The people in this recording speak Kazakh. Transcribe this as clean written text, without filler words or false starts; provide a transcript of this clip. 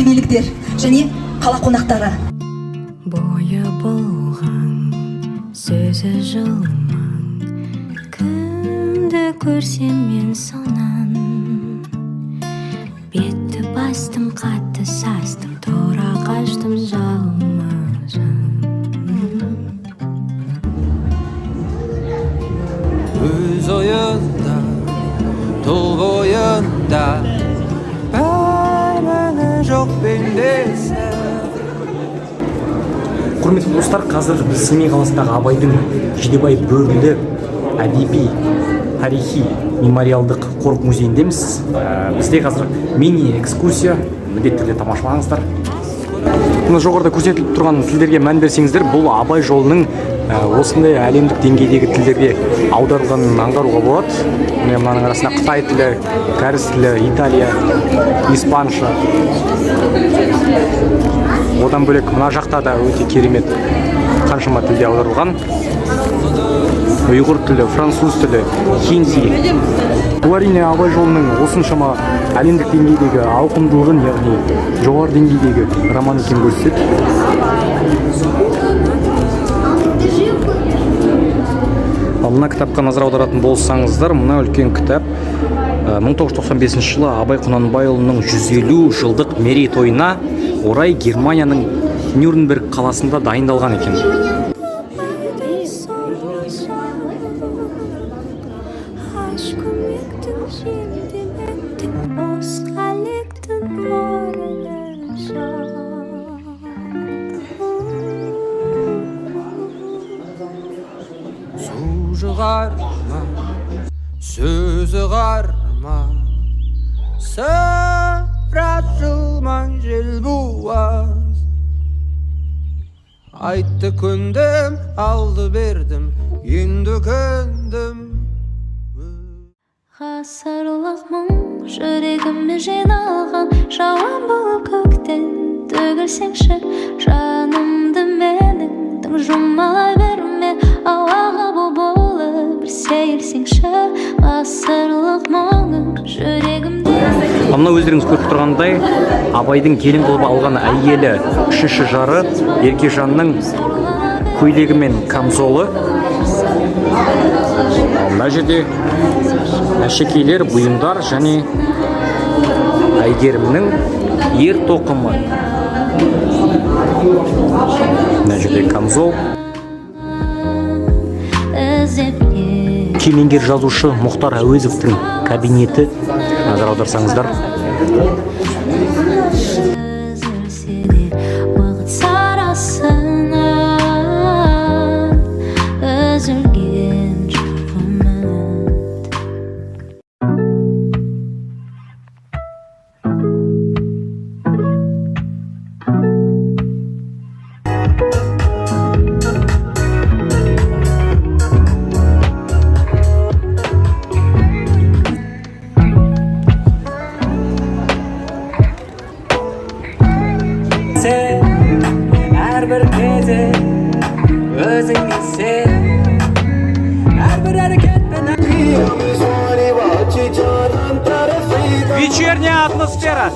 Семейліктер және қала қонақтары! Бойы болған, сөзі жылмаң. Кімді көрсем мен сонан. Бетті бастым, қатты састым. Тұра қаштым жалма жан. Өз ойында, тұл бойында, бәріне жоқ пендесі. Құрметті достар, қазір біз Семей қаласындағы Абайдың Жидебай бөрілі әдеби тарихи мемориалдық қорық музейіндеміз. Бізде қазір мини экскурсия, міндетті түрде тамашалаңыздар. Мына жоғарыда көрсетіліп тұрған тілдерге мән берсеңіздер, бұл Абай жолының осындай әлемдік деңгейдегі тілдерге аударылғанын аңғаруға болады. Міне, мынаның арасында қытай тілі, кәріс тілі, италия, испанша. Одан бөлек, мына жақта да өте керемет, қаншама тілде аударылған: ұйғыр тілі, француз тілі, хинди. Бұл, әрине, Абай жолының осыншама әлемдік деңгейдегі ауқымдылығын, яғни жоғары деңгейдегі роман екенін көрсетеді. Ал мына кітапқа назар аударатын болсаңыздар, мына үлкен кітап 1995 жылы Абай Құнанбайұлының 150 жылдық мерейтойына орай Германияның Нюрнберг қаласында дайындалған екен. Аш көмектің жемдеметтің босқа лектің орны жоқ. Су жұғар ма, сөзі ма, сыпыра жылмаң жел буаз. Айтты, көндім, алды, бердім, енді көндім. Ғасырлық мұң жүрегіме жиналған. Жауын болып көктен төгілсеңші. Жанымды менің тым жұлмалай берме. Ауаға бу болып бір сейілсеңші. Ғасырлық мұңым жүрегімде. Ал мына өздеріңіз көріп тұрғандай, Абайдың келін қылып алған әйелі, үшінші жары Еркежанның көйлегі мен камзолы. Ал мына жерде әшекейлер, бұйымдар және Әйгерімнің ер тоқымы. Мына жерде камзол. Іздеп Кемеңгер жазушы Мұхтар Әуезовтің кабинеті, назар аударсаңыздар. Үзілсе де уақыт сарасынан үзілген жоқ үміт. Сен әрбір кезде өзіңе сен, әрбір әрекетпен. Вечерняя атмосфера.